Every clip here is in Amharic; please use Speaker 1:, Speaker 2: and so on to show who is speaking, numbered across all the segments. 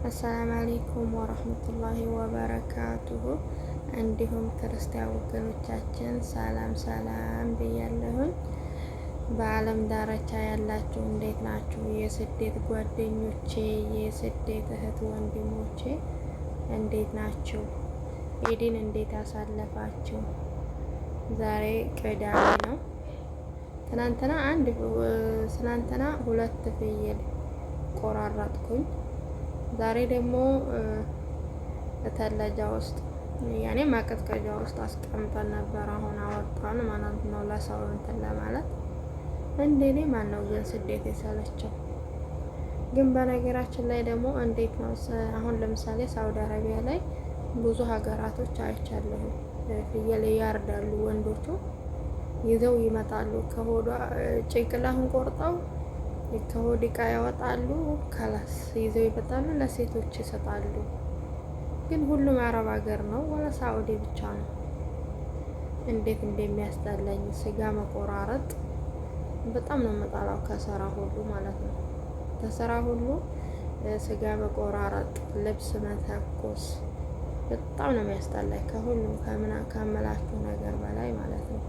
Speaker 1: السلام عليكم ورحمة الله وبركاته። እንዲሁም ክርስቲያን ወገኖቻችን ሰላም ሰላም ብያለሁኝ። በዓለም ዳርቻ ያላችሁ እንዴት ናችሁ? የስደት ጓደኞቼ፣ የስደት እህት ወንድሞቼ እንዴት ናችሁ? ኢድን እንዴት አሳለፋችሁ? ዛሬ ቅዳሜ ነው። ትናንትና አንድ ትናንትና ሁለት ፍየል ቆራረጥኩኝ። ዛሬ ደግሞ ثلاجة ውስጥ ያኔ ማቀዝቀዣ ውስጥ አስቀምጠን ነበር። አሁን አወጣን ማለት ነው ለሰው እንትን ለማለት። እንደኔ ማን ነው ግን ስደት የሰለቸው? ግን በነገራችን ላይ ደግሞ እንዴት ነው አሁን ለምሳሌ ሳውዲ አረቢያ ላይ ብዙ ሀገራቶች አይቻለሁ። ፍየል ያርዳሉ፣ ወንዶቹ ይዘው ይመጣሉ። ከሆዷ ጭንቅላቱን ቆርጠው ከሆድ እቃ ያወጣሉ። خلاص ይዘው ይመጣሉ፣ ለሴቶች ይሰጣሉ። ግን ሁሉም አረብ ሀገር ነው ወላ ሳኡዲ ብቻ ነው? እንዴት እንደሚያስጠላኝ ስጋ መቆራረጥ በጣም ነው የምጠላው። ከስራ ሁሉ ማለት ነው፣ ከስራ ሁሉ ስጋ መቆራረጥ፣ ልብስ መተኮስ በጣም ነው የሚያስጠላኝ ከሁሉም ከምና ከምላችሁ ነገር በላይ ማለት ነው።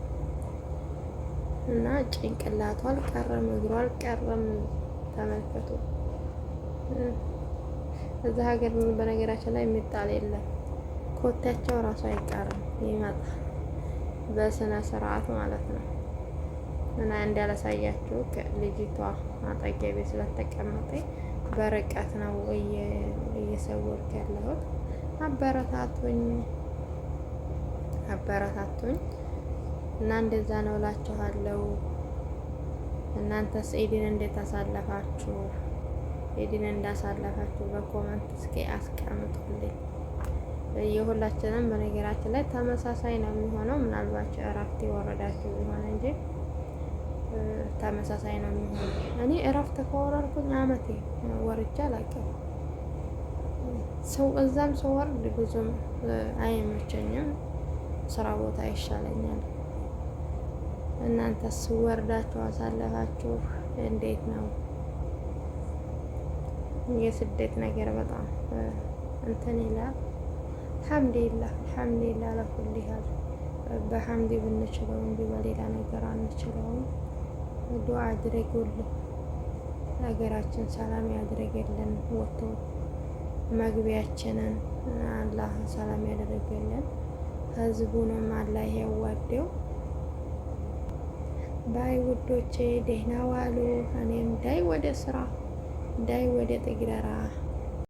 Speaker 1: እና ጭንቅላቱ አልቀረም፣ እግሩ አልቀረም። ተመልከቱ። እዛ ሀገር በነገራችን ላይ የሚጣል የለም። ኮቴያቸው ራሱ አይቀርም፣ ይመጣል በስነ ስርዓት ማለት ነው። እና እንዳላሳያችሁ ልጅቷ አጠገቤ ስለተቀመጠ በርቀት ነው እየሰወርኩ ያለሁት። አበረታቱኝ፣ አበረታቱኝ እና እንደዛ ነው እላችኋለሁ። እናንተስ ኢድን እንዴት አሳለፋችሁ? ኢድን እንዳሳለፋችሁ በ comment እስኪ አስቀምጡልኝ። የሁላችንም በነገራችን ላይ ተመሳሳይ ነው የሚሆነው። ምናልባት እረፍት የወረዳችሁ ቢሆን እንጂ ተመሳሳይ ነው የሚሆነው። እኔ እረፍት ከወረድኩኝ አመቴ ወርጄ አላውቅም። ሰው እዛም ስወርድ ብዙም አይመቸኝም፣ ስራ ቦታ ይሻለኛል። እናንተስ ወርዳችሁ አሳለፋችሁ እንዴት ነው? የስደት ነገር በጣም እንትን ይላል። አልሐምዱሊላህ አልሐምዱሊላህ ለኩል ያህል በሐምድ ብንችለው እንጂ በሌላ ነገር አንችለውም። ዱዓ አድርጉልን፣ ሀገራችን ሰላም ያድርግልን፣ ወጥቶ መግቢያችንን አላህ ሰላም ያደርግልን፣ ህዝቡንም አላህ ያዋደው። Bye ውዶቼ፣ ደህና ዋሉ። እኔም ዳይ ወደ ስራ፣ ዳይ ወደ ጥግረራ።